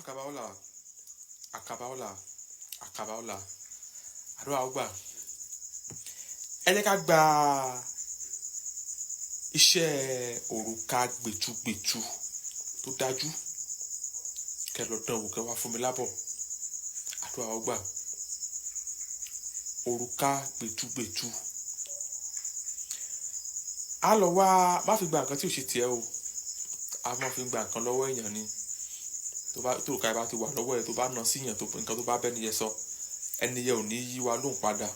Àkàbà ọlà, àkàbà ọlà, àkàbà ọlà, àdúrà ó gbà. Ẹ jẹ́ ká gba iṣẹ́ òrùka gbẹtugbẹtu tó dájú, kẹ́ lọ dán wò, kẹ́ wá fún mi lábọ̀. Àdúrà ó gbà. Òrùka gbẹtugbẹtu, a lọ wá. Má fi gba nǹkan tí ò ṣe tiẹ̀ o. A máa fi gba nǹkan lọ́wọ́ èèyàn ni. Tó bá tó òrùka yẹn bá ti wà lọ́wọ́ ẹ, tó bá nà síyàn, tó nǹkan tó bá bẹ́ni yẹn sọ, ẹni yẹn ò ní yí wa lóhùn padà.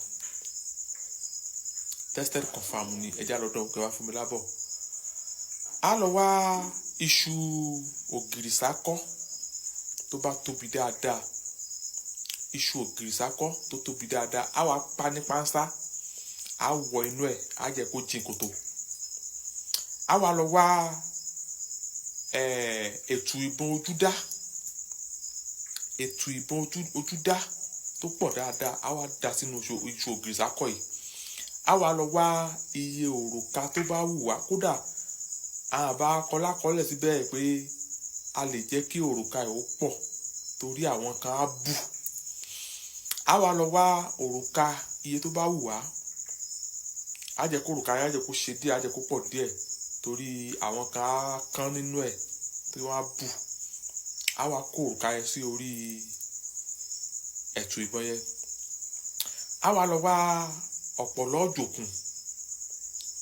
Tested, confirm ni. Ẹ já lọ dán wò, kẹ́ wá fún mi lábọ̀. A lọ wá iṣu ògìrìsákọ́ tó bá tóbi dáadáa, iṣu ògìrìsákọ́ tó tóbi dáadáa. A wá pa ní pánsá, a wọ inú ẹ̀, á jẹ́ kó jìn kòtò. A wá lọ wá ètù ìbọn ojúdá, ètù ìbọn ojúdá tó pọ̀ dáadáa. A wá dà sínú iṣu ògìrìsákọ́ yìí. A wá lọ wá iye òrùka tó bá wù wá. Kódà àbá kọlákọlẹ̀ síbẹ̀ pé a lè jẹ́ kí òrùka yìí ó pọ̀ torí àwọn kan á bù. A wá lọ wá òrùka iye tó bá wù wá. Á jẹ́ kó òrùka yẹn, á jẹ́ kó ṣe díẹ̀, á jẹ́ kó pọ̀ díẹ̀ torí àwọn kan á kán nínú ẹ̀ tí wọ́n á bù. Á wá kó òrùka yẹn sí orí ẹ̀tù ìbọn yẹn. Á wá lọ wá ọ̀pọ̀lọ́ òjòkùn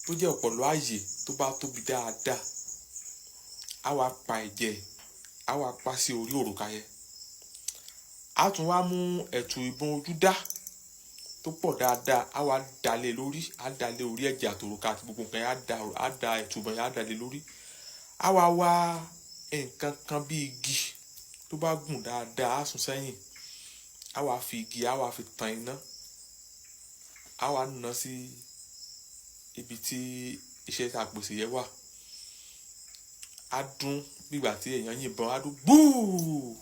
tó jẹ́ ọ̀pọ̀lọ́ ààyè tó bá tóbi dáadáa. Á wá pa ẹ̀jẹ̀, á wá pa sí orí òrùka yẹn. Á tún wá mú ẹ̀tù ìbọn ojúdá tó pọ̀ dáadáa, á wá dalé lórí, á dalé orí ẹ̀jẹ̀ àtòrùka àti gbogbo nǹkan yẹn. Á da ẹ̀tù ìbọn yẹn, á dalé lórí. Á wá wá nǹkan kan bí igi tó bá gùn dáadáa, á sún sẹ́yìn. Á wá fi igi, á wá fi tan iná, á wá nà sí ibi tí iṣẹ́ tá a pèsè yẹn wà. Á dún bígbà tí èèyàn yìnbọn, á dún gbúù.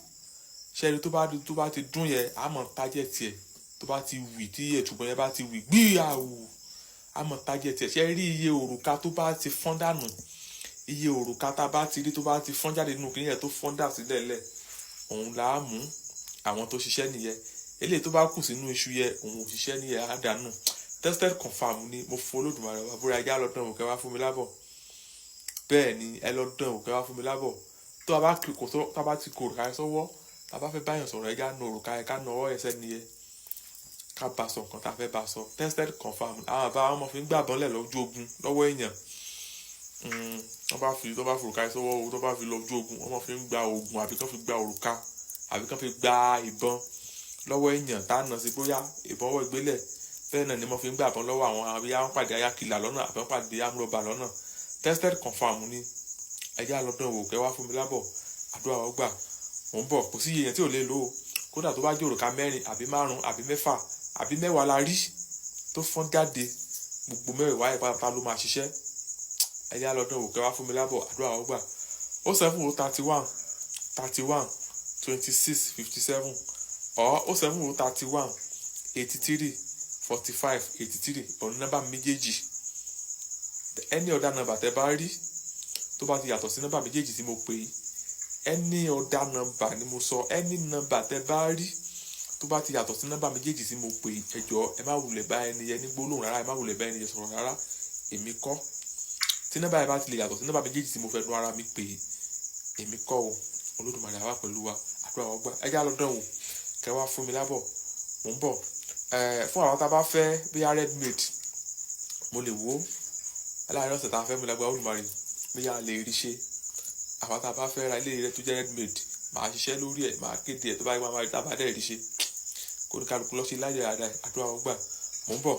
Ṣẹ́ni tó bá ti dún yẹn, á mọ̀ target ẹ̀. Tó bá ti wì, tí ẹ̀tùbọ̀n yẹn bá ti wì gbíyàwó, á mọ̀ target ẹ̀. Ṣe rí iye òrùka tó bá ti fọ́n dànù, iye òrùka tá a bá ti rí tó bá ti fọ́n jáde nínú kìnìún yẹn, tó fọ́n dà sílẹ̀ lẹ̀, òun là á mú. Àwọn tó ṣiṣẹ́ nìyẹn. Eléyìí tó bá kù sínú iṣu yẹn, òun ò ṣiṣẹ́ nìyẹn, á dànù. Tested, confirm ni. Mo fo Olódùmarè wá búra. Ẹjá lọ dán wò, kẹ́ wá fún mi lábọ̀. Bẹ́ẹ̀ ni, ẹ lọ dán wò, kẹ́ wá fún mi lábọ̀. Tó a bá kò tó a bá ti kó òrùka yẹn sọ́wọ́, tá a bá fẹ́ báyàn sọ̀rọ̀, ẹjá nu òrùka yẹn, ká nu ọwọ́ yẹn sẹ́ni yẹn, ká bá sọ nǹkan tá a fẹ́ bá sọ. Tested, confirm. Àwọn àbá wọn fi ń gbàbọ́n lẹ̀ lójú ogun lọ́wọ́ èèyàn. Wọ́n bá fi tó bá fi òrùka yẹn sọ́wọ́, tó bá fi lọ ojú ogun, wọ́n fi ń gba oògùn, àbí kán fi gba òrùka, àbí kán fi gba ìbọn lọ́wọ́ èèyàn tá a nà sí bóyá ìbọn ọwọ́ ìgbélẹ̀. Bẹ́ẹ̀ náà ni wọ́n fi ń gbàbọn lọ́wọ́ àwọn, àbí wọ́n pàdé ayákìlà lọ́nà, àbí wọ́n pàdé amúrọ̀bà lọ́nà. Tested, confirm ni. Ẹjẹ́ àlọ́dún wò, kẹ́ wá fún mi lábọ̀. Àdúrà wa gbà. Mò ń bọ̀. Kò sí iye èèyàn tí ò lè lò ó. Kódà tó bá jẹ́ òrùka mẹ́rin àbí márùn àbí mẹ́fà àbí 10 la rí tó fọ́n jáde, gbogbo mẹ́wàá yẹn pátápátá ló máa ṣiṣẹ́. Ẹjẹ́ àlọ́dún wò, kẹ́ wá fún mi lábọ̀. Àdúrà wa gbà. 070 31 31 26 57 or 070 31 83 45 83, ọ̀nà nọ́mbà méjèèjì. Any other number tẹ́ bá rí tó bá ti yàtọ̀ sí nọ́mbà méjèèjì tí mo pè é, any other number ni mo sọ, any number tẹ́ bá rí tó bá ti yàtọ̀ sí nọ́mbà méjèèjì tí mo pè é, ẹ jọ̀ọ́, ẹ má wulẹ̀ bá ẹni yẹn ní gbólóhùn rárá, ẹ má wulẹ̀ bá ẹni yẹn sọ̀rọ̀ rárá. Èmi kọ́. Tí nọ́mbà yẹn bá ti lè yàtọ̀ sí nọ́mbà méjèèjì tí mo fẹ́ nu ara mi pè é, èmi kọ́ o. Olódùmarè àwa pẹ̀lú wa. Àdúrà wa gbà. Ẹ já lọ dán wò, kẹ́ wá fún mi lábọ̀. Mò ń bọ̀. Fún àwọn tá a bá fẹ́ bí a ready made, mo lè wò ó láàárín ọ̀sẹ̀ tá a fẹ́ mú lágbára Olódùmarè, bí a lè rí ṣe. Àwọn tá a bá fẹ́ ra ilé rẹ tó jẹ́ ready made, màá ṣiṣẹ́ lórí ẹ̀, màá kéde ẹ̀. Tó bá yẹ, máa rí tá a bá dẹ̀ rí ṣe, kó ní kálukú lọ sí láyé ara ẹ̀. Àdúrà wa gbà. Mò ń bọ̀.